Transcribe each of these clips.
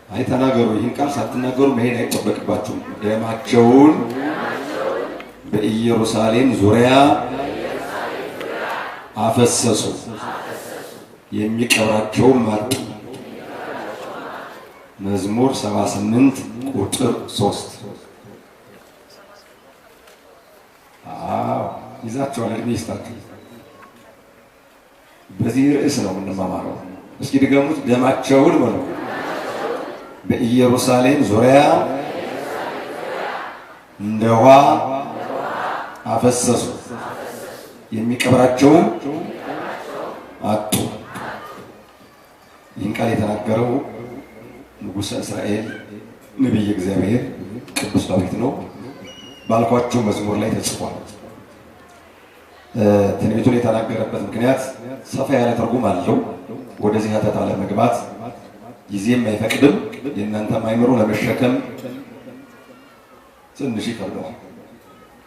አይ ተናገሩ። ይህን ቃል ሳትናገሩ መሄድ አይጠበቅባችሁም። ደማቸውን በኢየሩሳሌም ዙሪያ አፈሰሱ፣ የሚቀብራቸውም አጡ። መዝሙር 78 ቁጥር 3። አዎ ይዛቸዋል። እድሜ ይስጣችሁ። በዚህ ርዕስ ነው የምንማማረው። እስኪ ድገሙት። ደማቸውን በሉ በኢየሩሳሌም ዙሪያ እንደ ውሃ አፈሰሱ፣ የሚቀብራቸውም አጡ። ይህን ቃል የተናገረው ንጉሠ እስራኤል ነቢየ እግዚአብሔር ቅዱስ ዳዊት ነው። ባልኳቸው መዝሙር ላይ ተጽፏል። ትንቢቱን የተናገረበት ምክንያት ሰፋ ያለ ትርጉም አለው። ወደዚህ ሀተታ ለመግባት ጊዜም አይፈቅድም። የእናንተም አይምሮ ለመሸከም ትንሽ ይከብደዋል።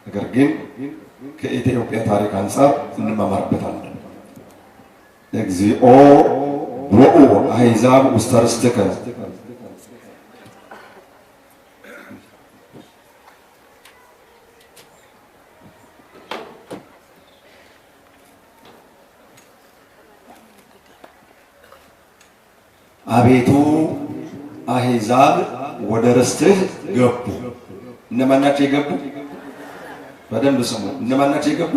ነገር ግን ከኢትዮጵያ ታሪክ አንጻር እንማማርበታለን። እግዚኦ ቦኡ አሕዛብ ውስተ ርስትከ አቤቱ አሕዛብ ወደ ርስትህ ገቡ። እነማን ናቸው የገቡ? በደንብ ስሙ። እነማን ናቸው የገቡ?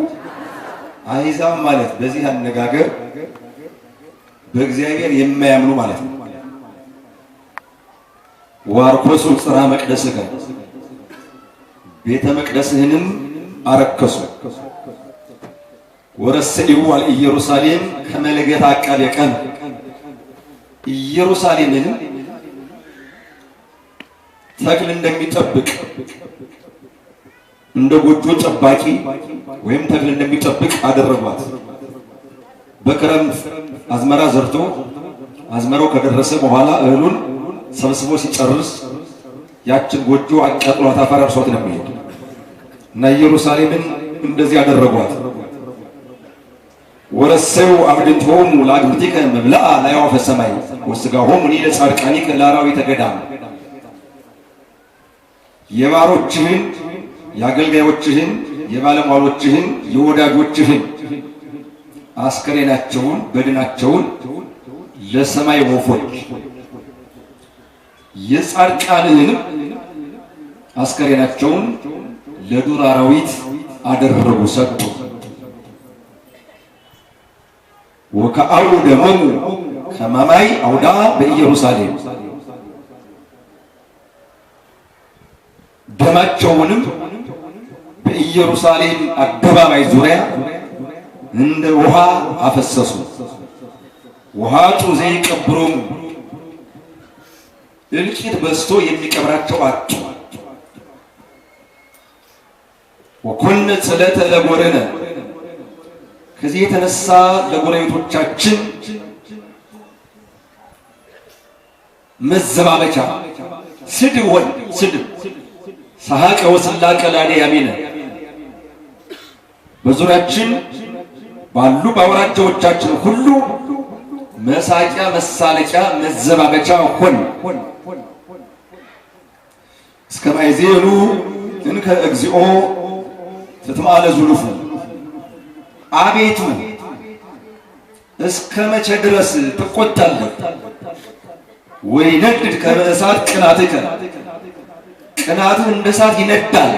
አሕዛብ ማለት በዚህ አነጋገር በእግዚአብሔር የማያምኑ ማለት ነው። ዋርኮሱ ጽርሐ መቅደስከ ቤተ መቅደስህንም አረከሱ። ወረሰይዋ ኢየሩሳሌም ከመ ለገታ አቃቤ ቀን ኢየሩሳሌምንም ተክል እንደሚጠብቅ እንደ ጎጆ ጠባቂ ወይም ተክል እንደሚጠብቅ አደረጓት። በክረምት አዝመራ ዘርቶ አዝመራው ከደረሰ በኋላ እህሉን ሰብስቦ ሲጨርስ ያችን ጎጆ አቃጥሏት አፈራርሷት ነው የሚሄድ እና ኢየሩሳሌምን እንደዚህ አደረጓት። ወረሰዩ አብድንቶሙ ለአግብርቲከ መብልአ ለአዕዋፈ ሰማይ ወሥጋሆሙ ለጻድቃኒከ ለአራዊተ ገዳም። የባሮችህን የአገልጋዮችህን የባለሟሎችህን የወዳጆችህን አስከሬናቸውን በድናቸውን ለሰማይ ወፎች የጻድቃንህንም አስከሬናቸውን ለዱር አራዊት አደረጉ ሰጡ። ወከአው ደሞሙ ከማማይ አውዳ በኢየሩሳሌም ደማቸውንም በኢየሩሳሌም አደባባይ ዙሪያ እንደ ውሃ አፈሰሱ። ውሃጡ ዘይቀብሮሙ እልቂት በዝቶ የሚቀብራቸው አጡ። ወኮነ ጽለተ ለጎረነ ከዚህ የተነሳ ለጎረቤቶቻችን መዘባበቻ ስድብ ሆነ። ስድብ ሰሐቀ ወስላቀ ላዴ ያሚነ በዙሪያችን ባሉ በአውራጃዎቻችን ሁሉ መሳቂያ፣ መሳለቂያ፣ መዘባበቻ ሆን። እስከ ማይዜሉ እንከ እግዚኦ ትትማለ ዙሉፉ አቤቱ እስከ መቼ ድረስ ትቆጣለህ? ወይነድድ ከመ እሳት ቅናትከ ቅናትህ እንደ እሳት ይነዳል።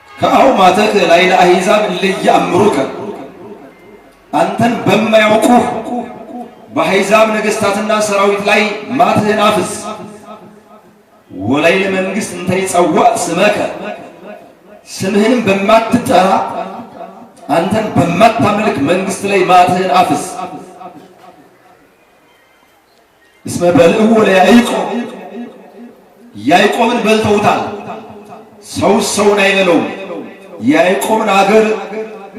ከአውማተከ ላዕለ አሕዛብ እለ ኢያእምሩከ አንተን በማያውቁህ በአሕዛብ ነገሥታትና ሰራዊት ላይ ማትህን አፍስ። ወላዕለ መንግሥት እንተ ይጸውዕ ስመከ ስምህንም በማትጠራ አንተን በማታመልክ መንግስት ላይ ማትህን አፍስ። እስመ በልዕዎ ለያዕቆብ ያዕቆብን በልተውታል። ሰው ሰውን አይበለውም። ያዕቆብን አገር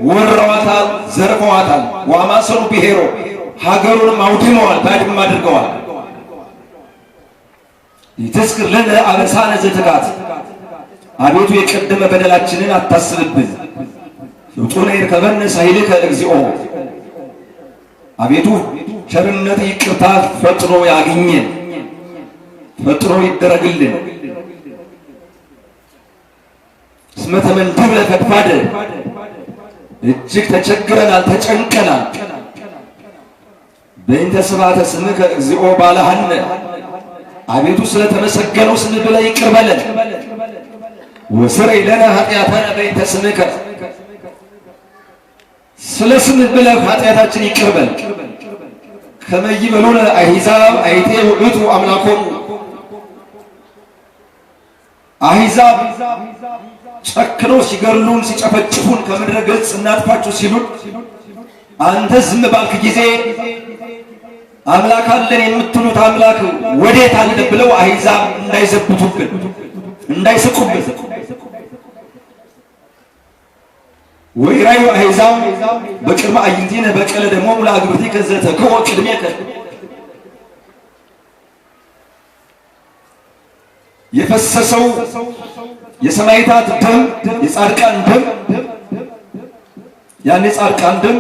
ወረዋታል፣ ዘርፈዋታል። ወአማሰኑ ብሔሮ ሀገሩንም አውድመዋል፣ ባድማ አድርገዋል። ይትዝክር ለነ አበሳነ ዘትካት አቤቱ የቀደመ በደላችንን አታስብብን። ፍጡነ ይርከበነ ሳይልከ እግዚኦ አቤቱ ቸርነት ይቅርታ ፈጥኖ ያግኘን፣ ፈጥኖ ይደረግልን። እስመ ተመንደብነ ፈድፋደ፣ እጅግ ተቸግረናል፣ ተጨንቀናል። በእንተ ስብሐተ ስምከ እግዚኦ ባልሐነ፣ አቤቱ ስለተመሰገነው ስምህ ብለህ ይቅር በለን። ወስረይ ለነ ኃጢአተነ በእንተ ስምከ፣ ስለ ስምህ ብለህ ኃጢአታችን ይቅር በል። ከመ ይበሉነ አሕዛብ አይቴ ውእቱ አምላኮሙ፣ አሕዛብ ጨክነው ሲገድሉን ሲጨፈጭፉን ከምድረ ገጽ እናጥፋችሁ ሲሉን አንተ ዝም ባልክ ጊዜ አምላክ አለን የምትሉት አምላክ ወዴት አለ ብለው አሕዛብ እንዳይዘብቱብን እንዳይስቁብን። ወይራዩ አሕዛብ በቅድመ አዕይንቲነ በቀለ ደሞሙ ለአግብርቲከ ዘተክኦ ቅድሜከ፣ የፈሰሰው የሰማዕታት ደም የጻድቃን ደም፣ ያን የጻድቃን ደም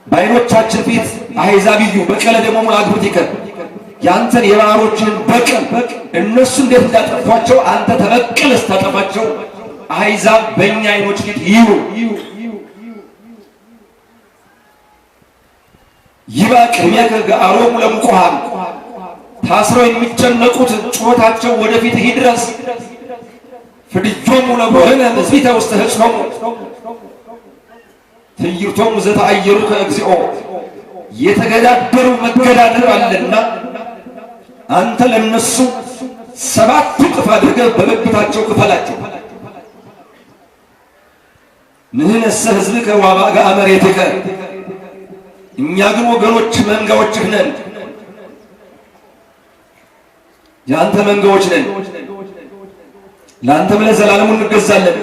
በዓይኖቻችን ፊት አሕዛብ ይዩ። በቀለ ደሞሙ ለአግብርቲከ፣ ያንተን የባሮችን በቀል እነሱ እንዴት እንዳጠፏቸው አንተ ተበቀል ስታጠፋቸው አሕዛብ በእኛ ዓይኖች ፊት ይዩ። ይባ ቅድሜከ ገአሮሙ ለሙቁሃን፣ ታስረው የሚጨነቁት ጩኸታቸው ወደፊት ይድረስ። ፍድዮሙ ለቦህነ ምዝቢተ ውስተ ህጽኖሙ፣ ትዕይርቶሙ ዘተአየሩ ከእግዚኦ፣ የተገዳደሩ መገዳደር አለና አንተ ለነሱ 7 እጥፍ አድርገህ በብብታቸው ክፈላቸው። ንሕነሰ ሕዝብከ ወአባግዐ መሬትከ፣ እኛ ግን ወገኖች መንጋዎችህ ነን፣ የአንተ መንጋዎች ነን፣ ለአንተም ለዘላለሙ እንገዛለን።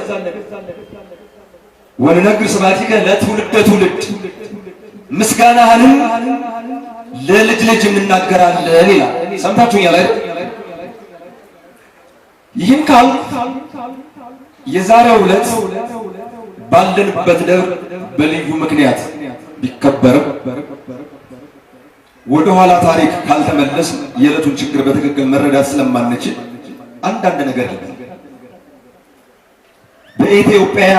ወንነግር ስብሐቲከ ለትውልደ ትውልድ፣ ምስጋናህንም ለልጅ ልጅ እንናገራለን ይላል። ሰምታችሁኛል አይደል? ይህን ካል የዛሬው ዕለት ባለንበት ደብር በልዩ ምክንያት ቢከበርም ወደ ኋላ ታሪክ ካልተመለስ የዕለቱን ችግር በትክክል መረዳት ስለማንችል አንዳንድ ነገር ልበል። በኢትዮጵያ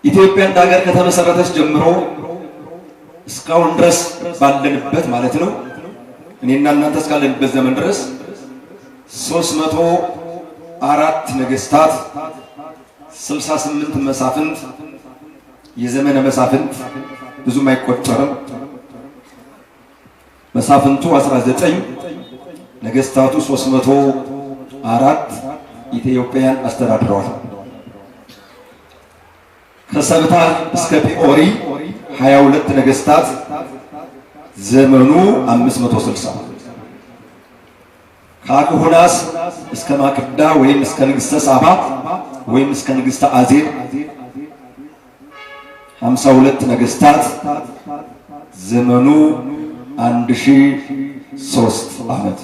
ኢትዮጵያ እንደ ሀገር ከተመሰረተች ጀምሮ እስካሁን ድረስ ባለንበት ማለት ነው፣ እኔና እናንተ እስካለንበት ዘመን ድረስ 304 ነገስታት፣ 68 መሳፍንት፣ የዘመነ መሳፍንት ብዙም አይቆጠርም። መሳፍንቱ 19፣ ነገስታቱ 304 ኢትዮጵያን አስተዳድረዋል። ከሰብታ እስከ ፒኦሪ 22 ነገስታት፣ ዘመኑ 560። ከአክሁናስ እስከ ማክዳ ወይም እስከ ንግስተ ሳባ ወይም እስከ ንግስተ አዜብ 52 ነገስታት፣ ዘመኑ 1003 ዓመት።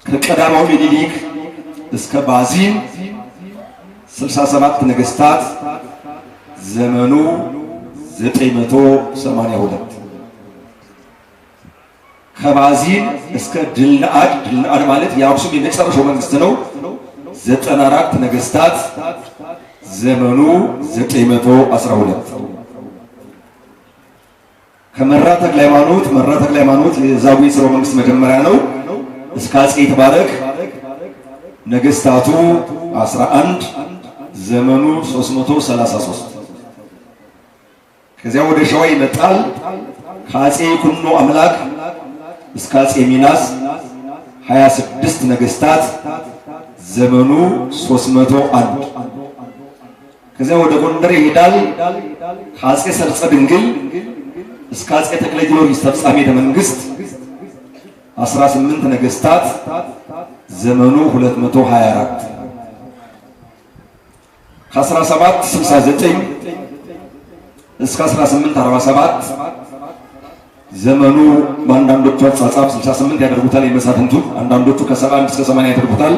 ከቀዳማዊ ምኒልክ እስከ ባዚን 67 ነገስታት፣ ዘመኑ 982። ከባዚን እስከ ድልነአድ፣ ድልነአድ ማለት የአክሱም የመጨረሻው መንግስት ነው፣ 94 ነገስታት፣ ዘመኑ 912። ከመራ ተክለ ሃይማኖት፣ መራ ተክለ ሃይማኖት የዛጉዌ ሥርወ መንግስት መጀመሪያ ነው፣ እስከ አፄ ይትባረክ ነገስታቱ 11፣ ዘመኑ 333። ከዚያ ወደ ሸዋ ይመጣል። ከአፄ ይኩኖ አምላክ እስከ አፄ ሚናስ 26 ነገስታት፣ ዘመኑ 301። ከዚያ ወደ ጎንደር ይሄዳል። ከአፄ ሰርፀ ድንግል እስከ አፄ ተክለ ጊዮርጊስ ተፍጻሜተ መንግስት 18 ነገስታት፣ ዘመኑ 224። ከ1769 እስከ 1847 ዘመኑ በአንዳንዶቹ አጻጻፍ 68 ያደርጉታል የመሳፍንቱ፣ አንዳንዶቹ ከ71 እስከ 80 ያደርጉታል።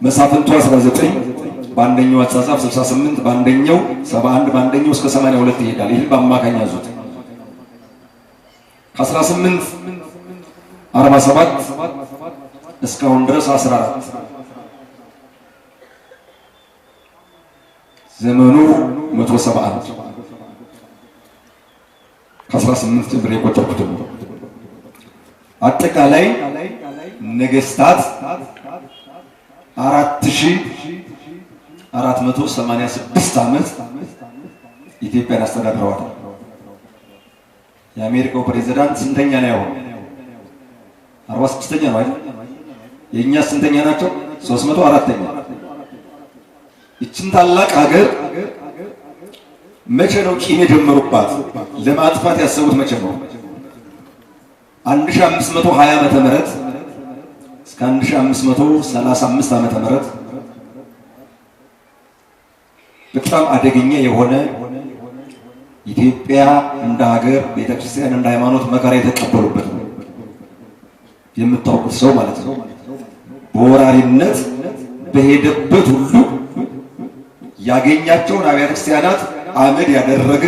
መሳፍንቱ 19፣ በአንደኛው አጻጻፍ 68፣ በአንደኛው 71፣ በአንደኛው እስከ 82 ይሄዳል። ይህን በአማካኝ ያዙት። ከ1847 እስካሁን ድረስ 14 ዘመኑ 171 ከ18 ጀምሬ የቆጠርኩት ነው። አጠቃላይ ነገስታት 4486 ዓመት ኢትዮጵያን አስተዳድረዋታል። የአሜሪካው ፕሬዝዳንት ስንተኛ ነው? ያው 46ኛ ነው አይደል? የእኛ ስንተኛ ናቸው? 304ኛ። ይችን ታላቅ ሀገር መቼ ነው ቂም የጀመሩባት? ለማጥፋት ያሰቡት መቼ ነው? 1520 ዓመተ ምህረት እስከ 1535 ዓመተ ምህረት በጣም አደገኛ የሆነ ኢትዮጵያ እንደ ሀገር ቤተክርስቲያን እንደ ሃይማኖት መከራ የተቀበሉበት ነው። የምታውቁት ሰው ማለት ነው። በወራሪነት በሄደበት ሁሉ ያገኛቸውን አብያተ ክርስቲያናት አመድ ያደረገ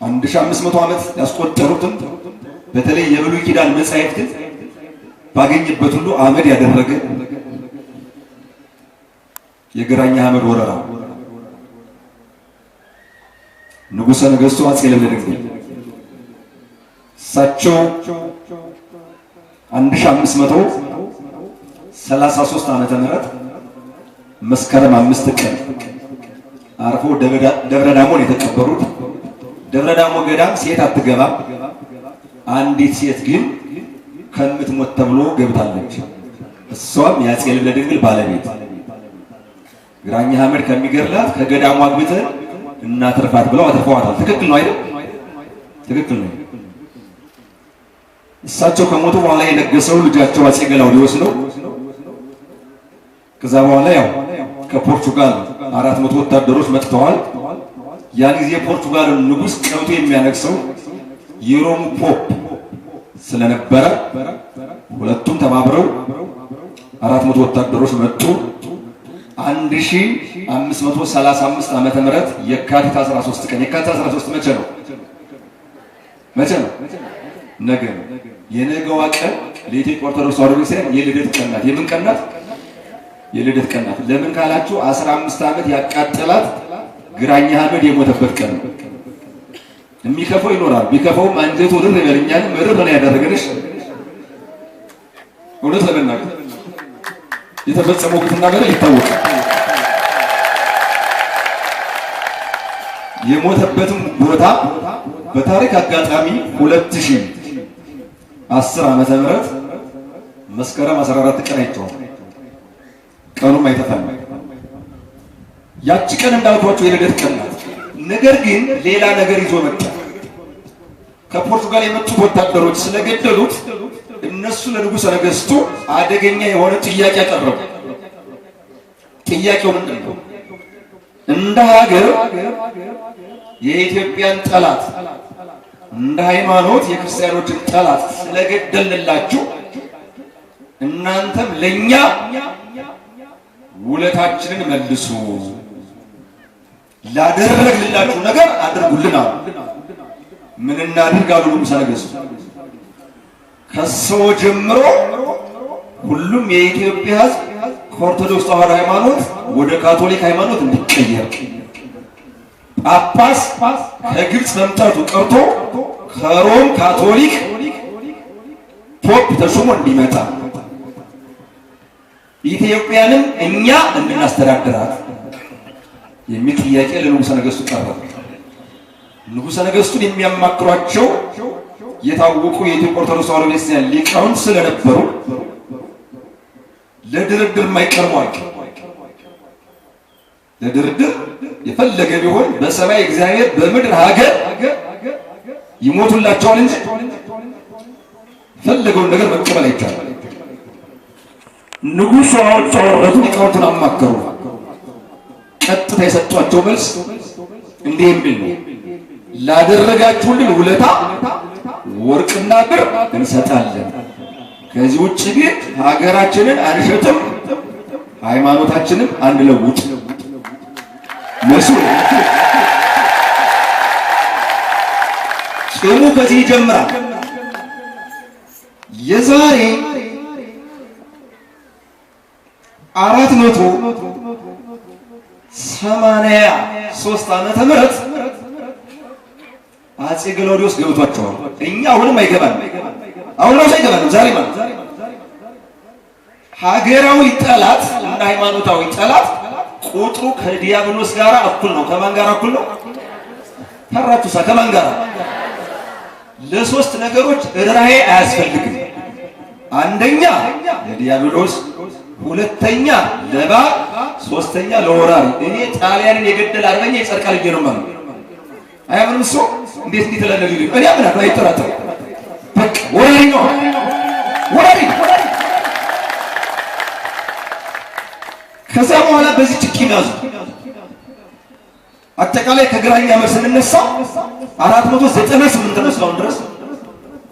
1500 ዓመት ያስቆጠሩትን በተለይ የብሉይ ኪዳን መጻሕፍትን ባገኘበት ሁሉ አመድ ያደረገ የግራኝ አህመድ ወረራ ንጉሠ ነገሥቱ አፄ ልብነ ድንግል እሳቸው 1533 ዓመተ ምህረት መስከረም 5 ቀን አርፈው ደብረ ዳሞን የተቀበሩት። ደብረ ዳሞ ገዳም ሴት አትገባም። አንዲት ሴት ግን ከምትሞት ተብሎ ገብታለች። እሷም የአፄ ልብነ ድንግል ባለቤት ግራኝ አህመድ ከሚገድላት ከገዳሙ አግብተን እናትርፋት ብለው አትርፈዋታል። ትክክል ነው አይደል? ትክክል ነው። እሳቸው ከሞቱ በኋላ የነገሰው ልጃቸው አፄ ገላውዴዎስ ነው። ከዛ በኋላ ያው ከፖርቱጋል 400 ወታደሮች መጥተዋል። ያን ጊዜ የፖርቱጋልን ንጉሥ ቀብቶ የሚያነግሰው የሮሙ ፖፕ ስለነበረ ሁለቱም ተባብረው 400 ወታደሮች መጡ። 1535 ዓመተ ምህረት የካቲት 13 ቀን። የካቲት 13 መቼ ነው? መቼ ነው? ነገ ነው። የነገዋ ቀን ለኢትዮጵያ ኦርቶዶክስ ተዋሕዶ ቤተክርስቲያን የልደት ቀን ናት። የምን ቀን ናት? የልደት ቀን ናት። ለምን ካላችሁ 15 ዓመት ያቃጠላት ግራኝ አህመድ የሞተበት ቀን ነው። የሚከፈው ይኖራል። ቢከፈውም አንጀቱ ርር ይበልኛል። ምርር ነው ያደረገንሽ። እውነት ለመናገር የተፈጸመው ግፍና በደል ይታወቃል። የሞተበትም ቦታ በታሪክ አጋጣሚ 2010 ዓመተ ምህረት መስከረም 14 ቀን አይቼዋለሁ። ቀኑም አይጠፋም። ያቺ ቀን እንዳልኳቸው የልደት ቀን ናት። ነገር ግን ሌላ ነገር ይዞ መጣ። ከፖርቱጋል የመጡት ወታደሮች ስለገደሉት እነሱ ለንጉሠ ነገሥቱ አደገኛ የሆነ ጥያቄ አቀረቡ። ጥያቄው ምንድን ነው? እንደ ሀገር የኢትዮጵያን ጠላት እንደ ሃይማኖት የክርስቲያኖችን ጠላት ስለገደልንላችሁ እናንተም ለኛ ውለታችንን መልሱ፣ ላደረግንላችሁ ነገር አድርጉልን አሉ። ምን እናድርግ አሉ ንጉሠ ነገሥቱ። ከሰው ጀምሮ ሁሉም የኢትዮጵያ ሕዝብ ከኦርቶዶክስ ተዋሕዶ ሃይማኖት ወደ ካቶሊክ ሃይማኖት እንዲቀየር፣ ጳጳስ ከግብፅ መምጣቱ ቀርቶ ከሮም ካቶሊክ ፖፕ ተሾሞ እንዲመጣ፣ ኢትዮጵያንም እኛ እንድናስተዳድራት የሚል ጥያቄ ለንጉሠ ነገሥቱ ቀረበ። ንጉሠ ነገሥቱን የሚያማክሯቸው የታወቁ የኢትዮጵያ ኦርቶዶክስ ተዋሕዶ ቤተክርስቲያን ሊቃውንት ስለነበሩ ለድርድር የማይቀርቧቸው፣ ለድርድር የፈለገ ቢሆን በሰማይ እግዚአብሔር በምድር ሀገር ይሞቱላቸዋል እንጂ ፈለገውን ነገር መቀበል አይቻልም። ንጉሡ አወጡ አወረዱ፣ ሊቃውንቱን አማከሩ። ቀጥታ የሰጧቸው መልስ እንዲህ የሚል ነው። ላደረጋችሁልን ውለታ ወርቅና ብር እንሰጣለን፣ ከዚህ ውጭ ግን ሀገራችንን አንሸጥም፣ ሃይማኖታችንም አንለውጥ። መሱ ጾሙ ከዚህ ይጀምራል። የዛሬ 483 ዓመተ ምህረት አፄ ገላውዴዎስ ገብቷቸዋል። እኛ አሁንም አይገባንም፣ አሁን ራሱ አይገባንም። ዛሬ ማለት ሀገራዊ ጠላት እና ሃይማኖታዊ ጠላት ቁጥሩ ከዲያብሎስ ጋር እኩል ነው። ከማን ጋር እኩል ነው? ፈራችሁሳ? ከማን ጋር? ለሶስት ነገሮች ርኅራኄ አያስፈልግም። አንደኛ ለዲያብሎስ፣ ሁለተኛ ለእባብ፣ ሶስተኛ ለወራሪ። እኔ ጣሊያንን የገደለ አርበኛ ይጸድቃል ብዬ ነው የማምነው። አያምንም እሱ? እንዴት እንዲህ ትላለህ? እኔ አምናለሁ፣ አይጠራጠርም። በቃ ወራሪ ነው፣ ወራሪ ነው። ከዛ በኋላ በዚህ ጭቂም ያዙ። አጠቃላይ ከግራኝ አመት ስንነሳ 498 ነው እስካሁን ድረስ።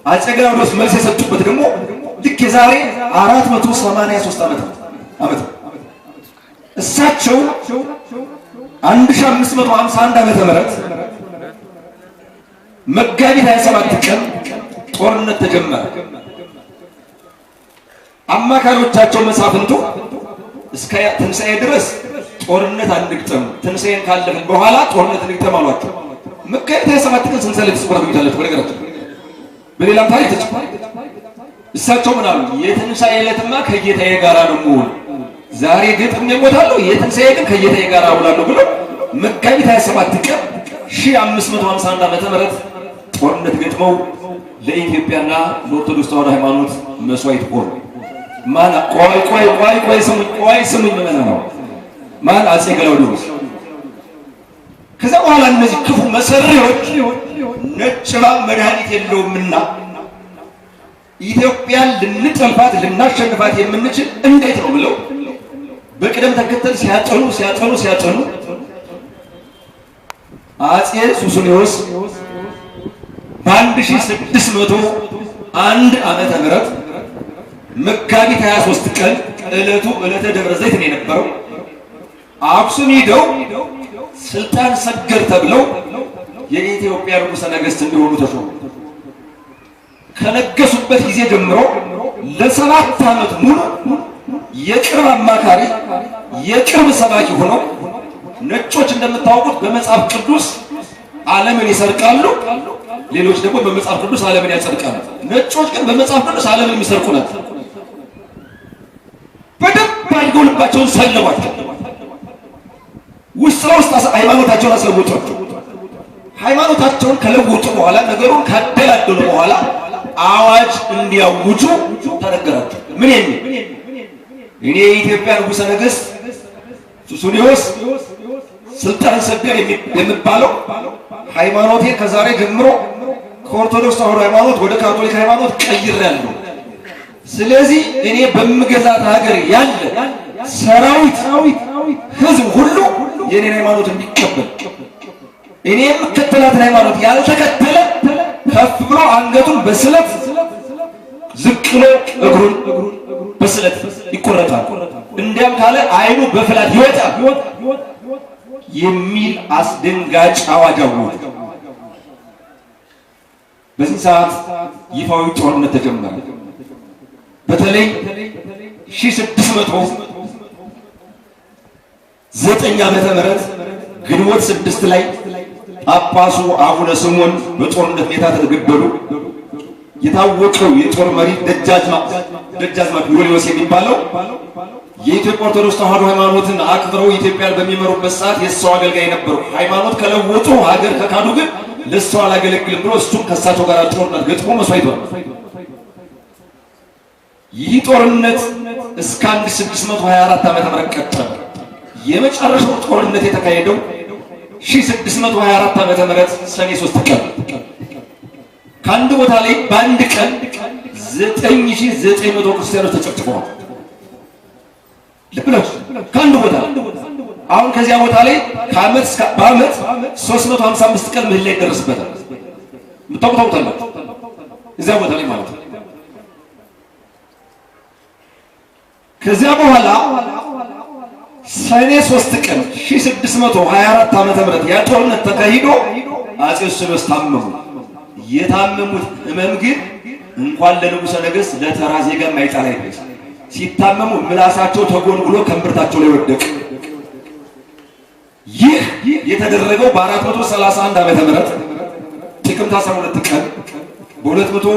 አፄ ገላውዴዎስ መልስ የሰጡበት ደግሞ ልክ የዛሬ 483 ዓመት ዓመት እሳቸው 1551 ዓመተ ምህረት መጋቢት 27 ቀን ጦርነት ተጀመረ። አማካሪዎቻቸው መሳፍንቱ እስከ ትንሣኤ ድረስ ጦርነት አንግጠም፣ ትንሣኤን ካለፍን በኋላ ጦርነት እንግጠም አሏቸው። መጋቢት 27 ቀን ትንሣኤ ላይ ተጽፎ ታገኙታላችሁ። በነገራችን በሌላም ታሪክ ተጽፏል። እሳቸው ምን አሉ? የትንሣኤ ዕለትማ ከጌታዬ ጋር ነው የምውል፣ ዛሬ ግጥም እሞታለሁ፣ የትንሣኤ ግን ከጌታዬ ጋር አውላለሁ ብለው መጋቢት 27 ቀን 1551 ዓመተ ምህረት ጦርነት ገጥመው ለኢትዮጵያና ለኦርቶዶክስ ተዋሕዶ ሃይማኖት መስዋዕት ሆኑ። ማን? ቆይ ቆይ ቆይ ቆይ ስሙኝ፣ ቆይ ስሙኝ፣ ምዕመናን ነው። ማን? አፄ ገላውዴዎስ። ከዛ በኋላ እነዚህ ክፉ መሰሪዎች ነጭ እባብ መድኃኒት የለውምና ኢትዮጵያን ልንጠልፋት ልናሸንፋት የምንችል እንዴት ነው ብለው በቅደም ተከተል ሲያጠኑ ሲያጠኑ ሲያጠኑ አፄ ሱስንዮስ በ1601 ዓመተ ምህረት መጋቢት 23 ቀን ዕለቱ ዕለተ ደብረ ዘይት ነው የነበረው። አክሱም ሂደው ስልጣን ሰገድ ተብለው የኢትዮጵያ ንጉሠ ነገሥት እንዲሆኑ ተሾሙ። ከነገሱበት ጊዜ ጀምሮ ለ7 ዓመት ሙሉ የቅርብ አማካሪ የቅርብ ሰባኪ ሆነው፣ ነጮች እንደምታውቁት በመጽሐፍ ቅዱስ ዓለምን ይሰርቃሉ፣ ሌሎች ደግሞ በመጽሐፍ ቅዱስ ዓለምን ያጸድቃሉ። ነጮች ግን በመጽሐፍ ቅዱስ ዓለምን የሚሰርቁ ናቸው። በደንብ አድርገው ልባቸውን ሰለቧቸው። ውስጥ ለውስጥ ሃይማኖታቸውን አስለውጧቸው። ሃይማኖታቸውን ከለወጡ በኋላ ነገሩን ካደላደሉ በኋላ አዋጅ እንዲያውጁ ተነገራቸው። ምን የሚል? እኔ የኢትዮጵያ ንጉሠ ነገሥት ሱስንዮስ ስልጣን ሰገድ የምባለው ሃይማኖቴ ከዛሬ ጀምሮ ከኦርቶዶክስ ተዋሕዶ ሃይማኖት ወደ ካቶሊክ ሃይማኖት ቀይሬያለሁ። ስለዚህ እኔ በምገዛት ሀገር ያለ ሰራዊት ሕዝብ ሁሉ የኔን ሃይማኖት እንዲቀበል፣ እኔ የምከተላትን ሃይማኖት ያልተከተለ ከፍ ብሎ አንገቱን በስለት ዝቅ ብሎ እግሩን በስለት ይቆረጣል፣ እንዲያም ካለ አይኑ በፍላት ይወጣል የሚል አስደንጋጭ አዋጅ አወጁ። በዚህ ሰዓት ይፋዊ ጦርነት ተጀመረ። በተለይ 1609 ዓመተ ምህረት ግንቦት 6 ላይ ጳጳሱ አቡነ ስምዖን በጦርነት ሜዳ ተገደሉ። የታወቀው የጦር መሪ ደጃዝማች ዮልዮስ የሚባለው የኢትዮጵያ ኦርቶዶክስ ተዋሕዶ ሃይማኖትን አክብረው ኢትዮጵያን በሚመሩበት ሰዓት የእሱ አገልጋይ ነበሩ። ሃይማኖት ከለወጡ ሀገር ከካዱ ግን ለእሱ አላገለግልም ብሎ እሱም ከእሳቸው ጋር ጦርነት ገጥሞ መስዋዕት ሆነ። ይህ ጦርነት እስከ 1624 ዓመተ ምህረት ቀጠለ። የመጨረሻው ጦርነት የተካሄደው 1624 ዓመተ ምህረት ሰኔ 3 ቀን ከአንድ ቦታ ላይ በአንድ ቀን 9900 ክርስቲያኖች ተጨፍጭፈዋል። ልብ በላችሁ፣ ከአንድ ቦታ አሁን ከዚያ ቦታ ላይ ከዓመት እስከ በዓመት 355 ቀን ምህላ ይደረስበታል። የምታውቁት ታውቁታላችሁ። እዚያ ቦታ ላይ ማለት ነው። ከዚያ በኋላ ሰኔ 3 ቀን 1624 ዓመተ ምህረት ያ ጦርነት ተካሂዶ አፄ ሱስንዮስ ታመሙ። የታመሙት ህመም ግን እንኳን ለንጉሠ ነገሥት ለተራ ዜጋ የማይጣል አይደለም። ሲታመሙ ምላሳቸው ተጎልጉሎ ከእምብርታቸው ላይ ወደቀ። ይህ የተደረገው በ431 ዓመተ ምህረት ጥቅምት 12 ቀን በ200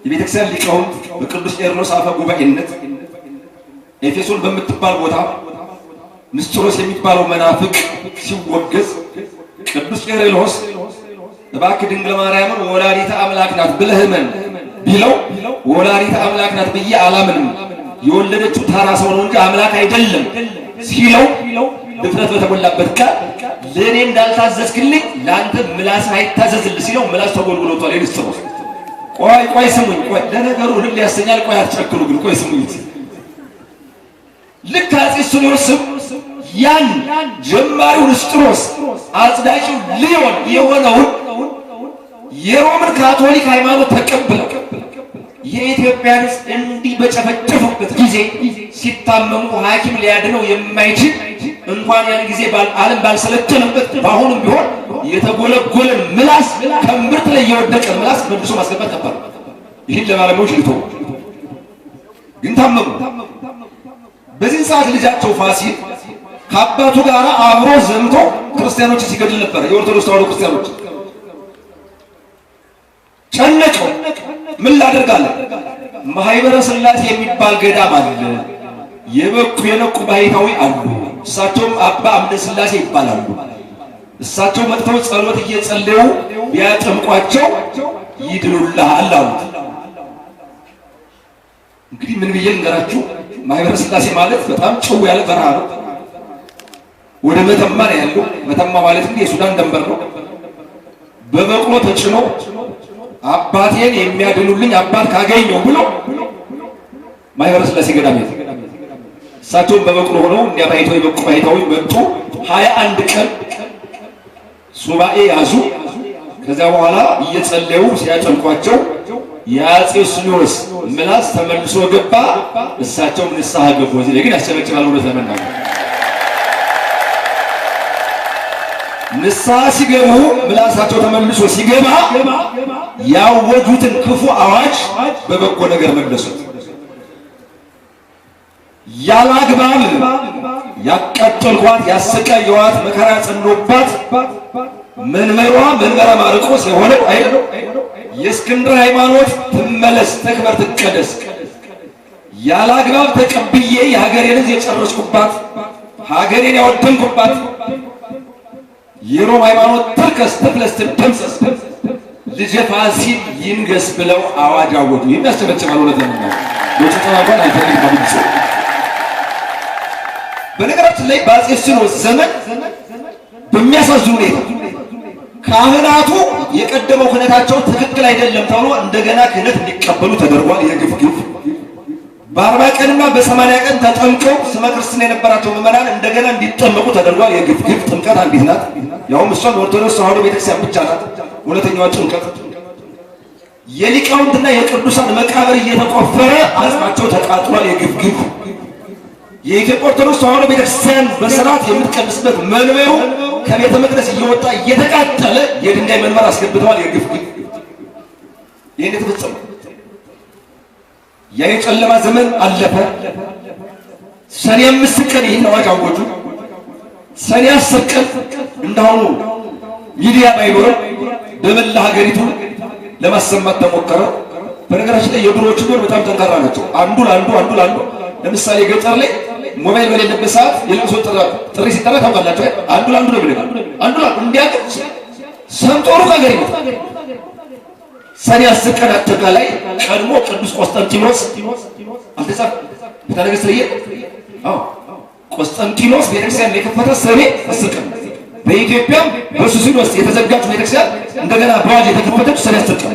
የቤተክርስቲያን ሊቃውንት በቅዱስ ቄርሎስ አፈ ጉባኤነት ኤፌሶን በምትባል ቦታ ንስጥሮስ የሚባለው መናፍቅ ሲወገዝ ቅዱስ ቄርሎስ እባክህ ድንግል ማርያምን ወላዲተ አምላክ ናት ብለህ እመን ቢለው ወላዲተ አምላክ ናት ብዬ አላምንም፣ የወለደችው ተራ ሰው ነው እንጂ አምላክ አይደለም ሲለው ድፍረት በተሞላበት ቃል ለእኔ እንዳልታዘዝክልኝ ለአንተ ምላስ አይታዘዝልህ ሲለው ምላስ ተጎልጉሎቷል። የንስጥሮስ ቆይ ቆይ ስሙኝ፣ ቆይ ለነገሩ እልል ያሰኛል። ቆይ አትጨክኑ ግን ቆይ ስሙኝ። ልክ አፄ ሱስንዮስም ያን ጀማሪው ንስጥሮስ አጽዳቂው ሊዮን የሆነውን የሮምን ካቶሊክ ሃይማኖት ተቀብለው የኢትዮጵያን ሕዝብ እንዲህ በጨፈጨፉበት ጊዜ ሲታመሙ ሐኪም ሊያድነው የማይችል እንኳን ያን ጊዜ ዓለም ባልሰለቸነበት በአሁኑም ቢሆን የተጎለጎለ ምላስ ከእምብርት ላይ የወደቀ ምላስ መልሶ ማስገባት ነበር። ይህን ለባለሙያዎች ልቶ ግን ታመሙ። በዚህ ሰዓት ልጃቸው ፋሲል ከአባቱ ጋር አብሮ ዘምቶ ክርስቲያኖች ሲገድል ነበር። የኦርቶዶክስ ተዋሕዶ ክርስቲያኖች ጨነቀው። ምን ላደርጋለሁ? ማህበረ ሥላሴ የሚባል ገዳም አለ። የበቁ የነቁ ባህታዊ አሉ። እሳቸውም አባ አምደ ሥላሴ ይባላሉ። እሳቸው መጥተው ጸሎት እየጸለዩ ቢያጠምቋቸው ይድኑልሃል አሉት። እንግዲህ ምን ብዬ ልንገራችሁ? ማህበረ ሥላሴ ማለት በጣም ጭው ያለ በረሃ ነው። ወደ መተማ ነው ያለው። መተማ ማለት እንግዲህ የሱዳን ድንበር ነው። በበቅሎ ተጭኖ አባቴን የሚያድኑልኝ አባት ካገኘው ብሎ ማህበረ ሥላሴ ገዳም ሄደ። እሳቸውም በበቅሎ ሆነው እንዲያ ባይተው የበቁ ባይተው መጡ። 21 ቀን ሱባኤ ያዙ። ከዚያ በኋላ እየጸለዩ ሲያጨንቋቸው የአፄ ሱስንዮስ ምላስ ተመልሶ ገባ። እሳቸውም ንስሐ ገቡ። እዚህ ላይ ግን ያስጨበጭባል። እውነት ለመናገር ንስሐ ሲገቡ ምላሳቸው ተመልሶ ሲገባ ያወጁትን ክፉ አዋጅ በበጎ ነገር መለሱት። ያላግባብ ያቃጠልኳት ያሰቃየኋት መከራ ያጸኖባት መንበሯ መንበረ ማርቆስ የሆነው አይደል የእስክንድር ሃይማኖት ትመለስ፣ ትክበር፣ ትቀደስ። ያላግባብ ተቀብዬ የሀገሬን ሕዝብ የጨረስኩባት ሀገሬን ያወደምኩባት የሮም ሃይማኖት ትርከስ፣ ትፍለስ፣ ትደምሰስ፣ ልጄ ፋሲል ይንገስ ብለው አዋጅ አወጁ። የሚያስጨበጭባል። እውነት ለመናገር ለጭጨባ እንኳን አልፈልግም። አብይ በነገራችን ላይ በአፄ ሱስንዮስ ዘመን በሚያሳዝን ሁኔታ ካህናቱ የቀደመው ክህነታቸው ትክክል አይደለም ተብሎ እንደገና ክህነት እንዲቀበሉ ተደርጓል። የግፍ ግፍ በ40 ቀንና በ80 ቀን ተጠምቀው ስመ ክርስትና የነበራቸው ምዕመናን እንደገና እንዲጠመቁ ተደርጓል። የግፍ ግፍ ጥምቀት አንዲት ናት፣ ያውም እሷም ኦርቶዶክስ ተዋሕዶ ቤተክርስቲያን ብቻ ናት እውነተኛዋ ጥምቀት። የሊቃውንትና የቅዱሳን መቃብር እየተቆፈረ አጽማቸው ተቃጥሏል። የግፍ ግፍ የኢትዮጵያ ኦርቶዶክስ ተዋሕዶ ቤተክርስቲያን በስርዓት የምትቀድስበት መንበሩ ከቤተ መቅደስ እየወጣ እየተቃጠለ የድንጋይ መንበር አስገብተዋል። የግፍ ግፍ ይህን የተፈጸመው ያ የጨለማ ዘመን አለፈ። ሰኔ 5 ቀን ይህን አዋጅ አወጁ። ሰኔ 10 ቀን እንዳሁኑ ሚዲያ ባይኖርም በመላ ሀገሪቱ ለማሰማት ተሞከረ። በነገራችን ላይ የድሮዎቹ ቢሆን በጣም ጠንካራ ናቸው። አንዱ ለአንዱ አንዱ ለአንዱ ለምሳሌ ገጠር ላይ ሞባይል በሌለበት ሰዓት የለቅሶ ጥሪ ሲጠራ ታውቃላችሁ። አንዱ ለአንዱ ነው የሚለው አንዱ ለአንዱ እንዲያውቅ ሰምቶ ሩቅ ሀገር ይመጣል። ሰኔ 10 ቀን አጠቃላይ ቀድሞ ቅዱስ ቆስጠንጢኖስ አልተጻፈ ቤተ ነገሥት ላይ አዎ ቆስጠንጢኖስ ቤተክርስቲያን የከፈተ ሰኔ 10 ቀን በኢትዮጵያም በሱስንዮስ የተዘጋችው ቤተክርስቲያን እንደገና በአዋጅ የተከፈተችው ሰኔ 10 ቀን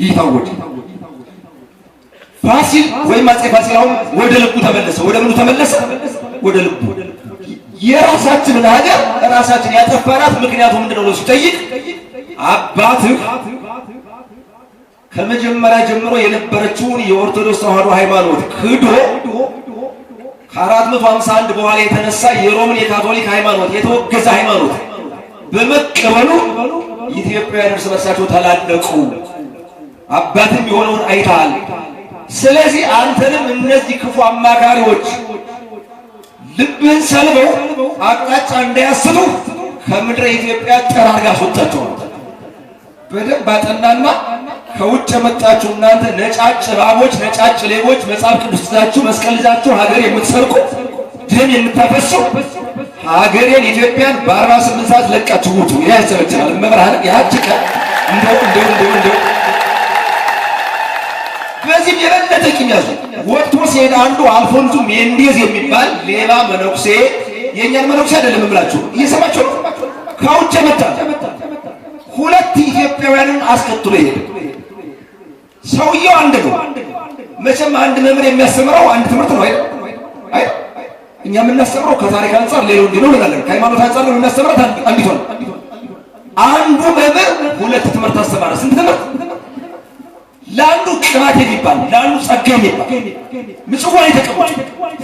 ይህ ታወጀ። ፋሲል ወይም አፄ ፋሲል አሁን ወደ ልቡ ተመለሰ። ወደ ምኑ ተመለሰ? ወደ ልቡ። የራሳችንን ሀገር ራሳችን ያጠፋናት ምክንያቱ ምንድነው ነው ሲጠይቅ አባትህ ከመጀመሪያ ጀምሮ የነበረችውን የኦርቶዶክስ ተዋሕዶ ሃይማኖት ክዶ ከ451 በኋላ የተነሳ የሮምን የካቶሊክ ሃይማኖት የተወገዘ ሃይማኖት በመቀበሉ ኢትዮጵያውያን እርስ በርሳቸው ተላለቁ። አባትም የሆነውን አይተሃል። ስለዚህ አንተንም እነዚህ ክፉ አማካሪዎች ልብህን ሰልበው አቅጣጫ እንዳያስቱ ከምድረ ኢትዮጵያ ጠራርጋ አስወጣቸው። በደንብ አጠናና ከውጭ የመጣችሁ እናንተ ነጫጭ እባቦች፣ ነጫጭ ሌቦች፣ መጽሐፍ ቅዱስ ይዛችሁ መስቀል ይዛችሁ ሀገር የምትሰርቁ ደም የምታፈሱ ሀገሬን ኢትዮጵያን በ48 ሰዓት ለቃችሁ ውጡ። ይሄ ያሰበችናል። መብርሃን ያች ቀን እንደው እንደው እንደው እንደው በዚህም የበለጠ ቂም ያዙ። ወጥቶ ሲሄድ አንዱ አልፎንሱ ሜንዴዝ የሚባል ሌባ መነኩሴ፣ የእኛን መነኩሴ አይደለም የምላችሁ፣ እየሰማችሁ ነው። ከውጭ የመጣ ሁለት ኢትዮጵያውያንን አስከትሎ ይሄደ። ሰውየው አንድ ነው። መቼም አንድ መምህር የሚያስተምረው አንድ ትምህርት ነው አይደል? አይደል? እኛ የምናስተምረው ከታሪክ አንጻር ሌላው እንዲህ ነው እንላለን። ከሃይማኖት አንጻር ነው የምናስተምረው አንዲቷ ነው። አንዱ መምህር ሁለት ትምህርት አስተማረ። ስንት ትምህርት? ለአንዱ ቅባት የሚባል ለአንዱ ጸጋ የሚባል ምጽዋ የተቀመጡ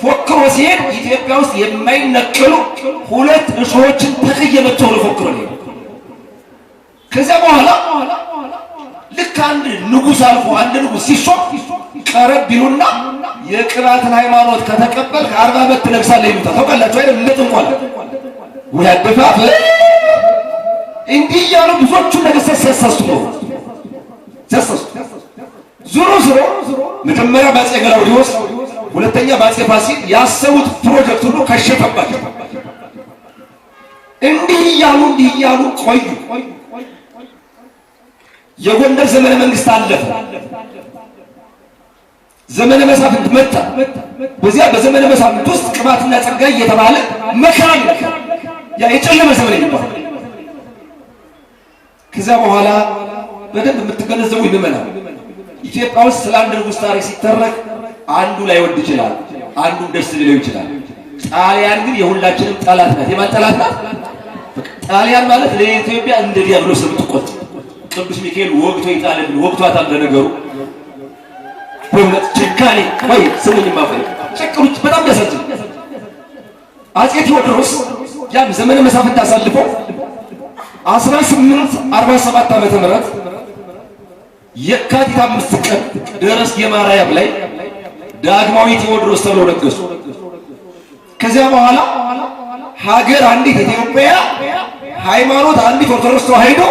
ፎክሮ ሲሄድ ኢትዮጵያ ውስጥ የማይነቀሉ ሁለት እሾሆችን ተክዬ መጥቶ ነው ፎክሮ ነው። ከዚያ በኋላ ልክ አንድ ንጉሥ አልፎ አንድ ንጉሥ ሲሾም ቀረብ ቢሉና የቅባትን ሃይማኖት ከተቀበልክ 40 ዓመት ትነግሳለህ ይሉታል። ታውቃላችሁ አይደል? እንደ ጥንቆላ ወይ አደፋፍ እንዲህ እያሉ ብዙዎቹን ነገሥታት ሲያሳስቱ ነው ሲያሳስቱ። ዞሮ ዞሮ መጀመሪያ በአፄ ገላውዴዎስ፣ ሁለተኛ በአፄ ፋሲል ያሰቡት ፕሮጀክት ሁሉ ከሸፈባቸው። እንዲህ እያሉ እንዲህ እያሉ ቆዩ። የጎንደር ዘመነ መንግስት አለፈ። ዘመነ መሳፍንት መጣ። በዚያ በዘመነ መሳፍንት ውስጥ ቅባትና ጸጋ እየተባለ መከራ ያ የጨለመ ዘመን የሚባል። ከዚያ በኋላ በደንብ የምትገነዘቡ ይመናል። ኢትዮጵያ ውስጥ ስለ አንድ ንጉሥ ታሪክ ሲተረክ አንዱ ላይወድ ይችላል፣ አንዱም ደስ ሊለው ይችላል። ጣሊያን ግን የሁላችንም ጠላት ናት። የማን ጠላት ናት? ጣሊያን ማለት ለኢትዮጵያ እንደ ዲያብሎስ የምትቆጥ ቅዱስ ሚካኤል ወግቶ ይጣልልን፣ ወግቷታል። ለነገሩ በእውነት ጭካኔ ወይ ስሙኝማ፣ ቆይ ጨቅሩት፣ በጣም ያሳዝን። አፄ ቴዎድሮስ ያን ዘመነ መሳፍንት አሳልፈው 1847 ዓመተ ምህረት የካቲት 5 ቀን ደረስጌ ማርያም ላይ ዳግማዊ ቴዎድሮስ ተብለው ነገሱ። ከዚያ በኋላ ሀገር አንዲት ኢትዮጵያ፣ ሃይማኖት አንዲት ኦርቶዶክስ ተዋሕዶ፣